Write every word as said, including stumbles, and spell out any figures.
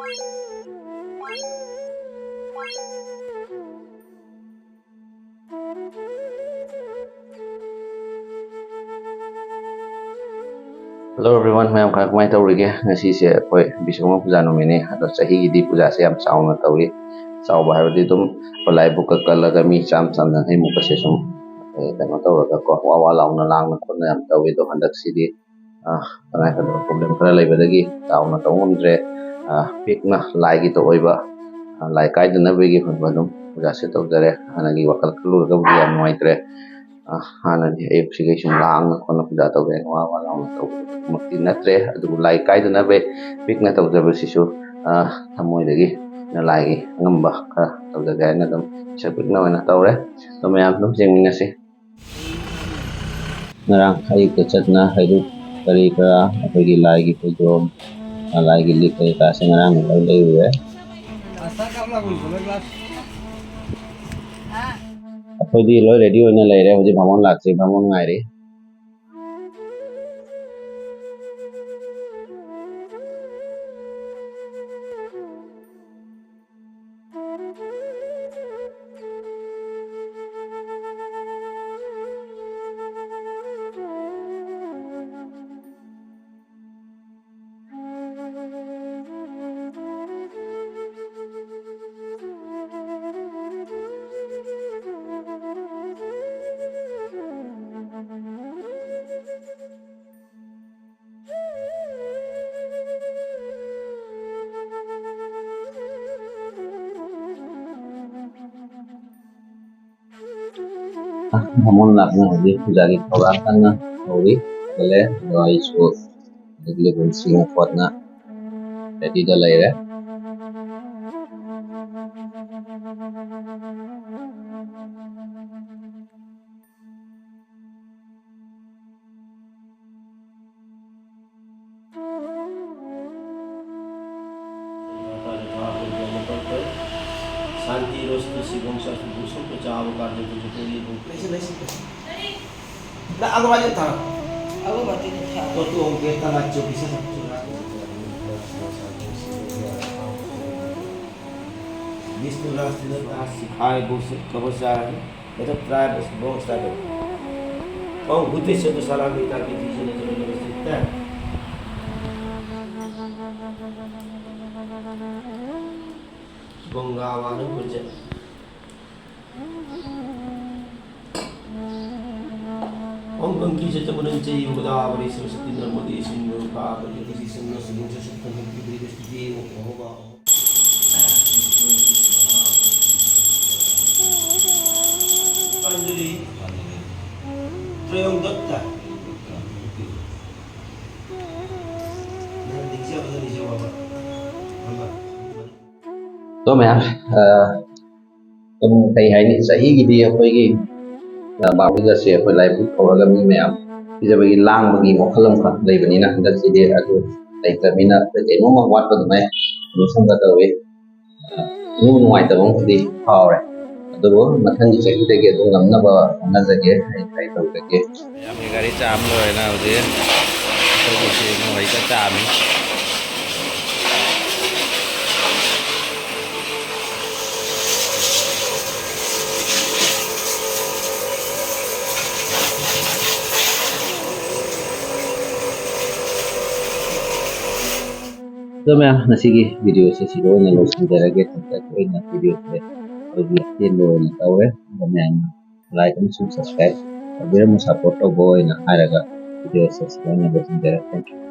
Hello everyone, ꯃꯌꯥꯝ ꯀꯃꯥꯏ ꯀꯃꯥꯏꯅ ꯇꯧꯔꯤꯒꯦ? ꯉꯁꯤꯁꯦ ꯑꯩꯈꯣꯏ ꯕꯤꯁ꯭ꯋꯀꯔꯃ ꯄꯨꯖꯥ ꯅꯨꯃꯤꯠꯅꯤ꯫ ꯑꯗꯣ ꯆꯍꯤꯒꯤꯗꯤ ꯄꯨꯖꯥꯁꯦ ꯌꯥꯝ ꯆꯥꯎꯅ ꯇꯧꯏ꯫ ꯆꯥꯎꯕ ꯍꯥꯏꯕꯗꯤ ꯑꯗꯨꯝ ꯑꯩꯈꯣꯏ ꯂꯥꯏꯕꯨꯛꯀ ꯀꯠꯂꯒ ꯃꯤ ꯆꯥꯝ ꯆꯥꯝ ꯌꯥꯡꯈꯩꯃꯨꯛꯀꯁꯦ ꯁꯨꯝ, ꯑꯦ, ꯀꯩꯅꯣ ꯇꯧꯔꯒ ꯀꯣ, ꯋꯥ ꯋꯥ ꯂꯥꯎꯅ ꯂꯥꯡꯅ ꯈꯣꯠꯅ ꯌꯥꯝ ꯇꯧꯏ꯫ ꯑꯗꯣ ꯍꯟꯗꯛꯁꯤꯗꯤ, ꯑ, ꯇꯉꯥꯏꯐꯗꯕ problem ꯈꯔ ꯂꯩꯕꯗꯒꯤ ꯆꯥꯎꯅ ꯇꯧ ꯉꯝꯗ꯭ꯔꯦ꯫ ꯑ, ꯄꯤꯛꯅ ꯂꯥꯏꯒꯤ ꯑꯣꯏꯕ, ꯑ, ꯂꯥꯏ ꯀꯥꯏꯗꯅꯕꯒꯤ ꯑꯣꯏꯕ ꯑꯗꯨꯝ ꯄꯨꯖꯥꯁꯦ ꯇꯧꯖꯔꯦ꯫ ꯍꯥꯟꯅꯒꯤ ꯋꯥꯈꯜ ꯈꯜꯂꯨꯔꯒꯕꯨꯗꯤ ꯌꯥꯝ ꯅꯨꯡꯉꯥꯏꯇ꯭ꯔꯦ꯫ ꯑ, ꯍꯥꯟꯅꯗꯤ ꯑꯌꯨꯛꯁꯤꯒꯩ ꯁꯨꯝ ꯂꯥꯡꯅ ꯈꯣꯠꯅ ꯄꯨꯖꯥ ꯇꯧꯕ ꯌꯥꯏ, ꯋꯥ ꯋꯥ ꯂꯥꯎꯅ ꯇꯧꯕꯃꯛꯇꯤ ꯅꯠꯇ꯭ꯔꯦ꯫ ꯑꯗꯨꯕꯨ ꯂꯥꯏ ꯀꯥꯏꯗꯅꯕ ꯄꯤꯛꯅ ꯇꯧꯖꯕꯁꯤꯁꯨ, ꯑ, ꯊꯃꯣꯏꯗꯒꯤ ꯂꯥꯏꯒꯤ ꯑꯉꯝꯕ ꯈꯔ ꯇꯧꯖꯒꯦ ꯍꯥꯏꯅ ꯑꯗꯨꯝ ꯄꯤꯁꯛ ꯄꯤꯛꯅ ꯑꯣꯏꯅ ꯇꯧꯔꯦ꯫ ꯑꯗꯣ ꯃꯌꯥꯝ ꯑꯗꯨꯝ ꯌꯦꯡꯃꯤꯟꯅꯁꯤ꯫ ꯉꯔꯥꯡ ꯑꯌꯨꯛꯇ ꯆꯠꯅ ꯍꯩꯔꯨꯛ ꯀꯔꯤ ꯀꯔꯥ, ꯑꯩꯈꯣꯏꯒꯤ ꯂꯥꯏꯒꯤ ꯐꯩꯖꯣꯝ, ꯂꯥꯏꯒꯤ ꯂꯤꯛ ꯀꯔꯤ ꯀꯔꯥꯁꯦ ꯉꯔꯥꯡ ꯂꯣꯏ ꯂꯩꯔꯨꯔꯦ꯫ ꯑꯩꯈꯣꯏꯗꯤ ꯂꯣꯏ ready ꯑꯣꯏꯅ ꯂꯩꯔꯦ꯫ ꯍꯧꯖꯤꯛ ꯕꯥꯃꯣꯟ ꯂꯥꯛꯇ꯭ꯔꯤ, ꯕꯥꯃꯣꯟ ꯉꯥꯏꯔꯤ꯫ ꯕꯥꯃꯣꯟ ꯂꯥꯛꯅ ꯍꯧꯖꯤꯛ ꯄꯨꯖꯥꯒꯤ ꯊꯧꯔꯥꯡ ꯀꯟꯅ ꯇꯧꯔꯤ꯫ ꯍꯧꯒꯠꯂꯦ꯫ ꯑꯗꯣ ꯑꯩꯁꯨ ꯍꯧꯖꯤꯛ ꯂꯤꯕꯨꯟ ꯁꯤꯡꯅ ꯈꯣꯠꯅ ready ꯗ ꯂꯩꯔꯦ꯫ शांतिरस्तु शिवम सस्तु। भूषण को चाव कार्य को जितने भी भूत। नहीं, नहीं, नहीं। ना, आगे वाले था। आगे बातें नहीं था। तो तू हम कहता ना, चौबीस से सब चुरा। Vishnu Raj Tindal Dasi, I Bhushan Kabachar, the tribe of Bronx Tiger. Kong Bhuteshwar Salami Taki Vision University. Bongawana Gurja. Om Gangi Jatamunanche Godavari Saraswati Narmade Sindhu Kaveri Jagati Sindhu Sindhu Sindhu Sindhu. Panjali Trayong Datta. Nang dingsiya ba dingsiya ba? Hamba. ꯑꯗꯣ ꯃꯌꯥꯝ, ꯑ, ꯑꯗꯨꯝ ꯀꯩ ꯍꯥꯏꯅꯤ, ꯆꯍꯤꯒꯤꯗꯤ ꯑꯩꯈꯣꯏꯒꯤ, ꯑ, ꯕꯥꯔꯕꯤꯒꯁꯦ ꯑꯩꯈꯣꯏ ꯂꯥꯏꯕꯨꯛ ꯀꯧꯔꯒ ꯃꯤ ꯃꯌꯥꯝ ꯄꯤꯖꯕꯒꯤ ꯂꯥꯡꯕꯒꯤ ꯋꯥꯈꯜ ꯑꯃꯈꯛ ꯂꯩꯕꯅꯤꯅ, ꯍꯟꯗꯛꯁꯤꯗꯤ ꯑꯗꯨ ꯂꯩꯇ꯭ꯔꯕꯅꯤꯅ ꯑꯩꯈꯣꯏ ꯀꯩꯅꯣꯝꯃ ꯋꯥꯠꯄꯗꯨꯉꯥꯏ ꯑꯗꯨꯝ ꯁꯣꯝꯗ ꯇꯧꯋꯤ꯫ ꯑ, ꯅꯨꯡ ꯅꯨꯡꯉꯥꯏꯇꯕ ꯑꯃꯈꯛꯇꯤ ꯐꯥꯎꯔꯦ꯫ ꯑꯗꯨꯕꯨ ꯃꯊꯪꯒꯤ ꯆꯍꯤꯗꯒꯤ ꯑꯗꯨꯝ ꯉꯝꯅꯕ ꯍꯣꯠꯅꯖꯒꯦ, ꯑꯩ try ꯇꯧꯖꯒꯦ꯫ ꯃꯌꯥꯝꯒꯤ ꯒꯥꯔꯤ ꯆꯥꯝꯕ ꯂꯣꯏꯔꯦ ꯍꯧꯖꯤꯛ꯫ ꯑꯩꯈꯣꯏꯒꯤ ꯁꯤ ꯅꯣꯏ ꯆꯥꯝꯃꯤ꯫ ꯑꯗꯣ ꯃꯌꯥꯝ, ꯉꯁꯤꯒꯤ video ꯁꯦ ꯁꯤꯗ ꯑꯣꯏꯅ ꯂꯣꯏꯁꯤꯟꯖꯔꯒꯦ꯫ ꯇꯦꯟꯇꯛ ꯑꯣꯏꯅ video ꯁꯦ ꯑꯩꯈꯣꯏꯒꯤ ꯑꯇꯦꯟꯕ ꯑꯣꯏꯅ ꯇꯧꯔꯦ꯫ ꯑꯗꯣ ꯃꯌꯥꯝꯅ like ꯑꯃꯁꯨꯡ subscribe ꯇꯧꯕꯤꯔꯝꯃꯨ, support ꯇꯧꯕ ꯑꯣꯏꯅ ꯍꯥꯏꯔꯒ video ꯁꯦ ꯁꯤꯗ ꯑꯣꯏꯅ ꯂꯣꯏꯁꯤꯟꯖꯔꯦ꯫ Thank you꯫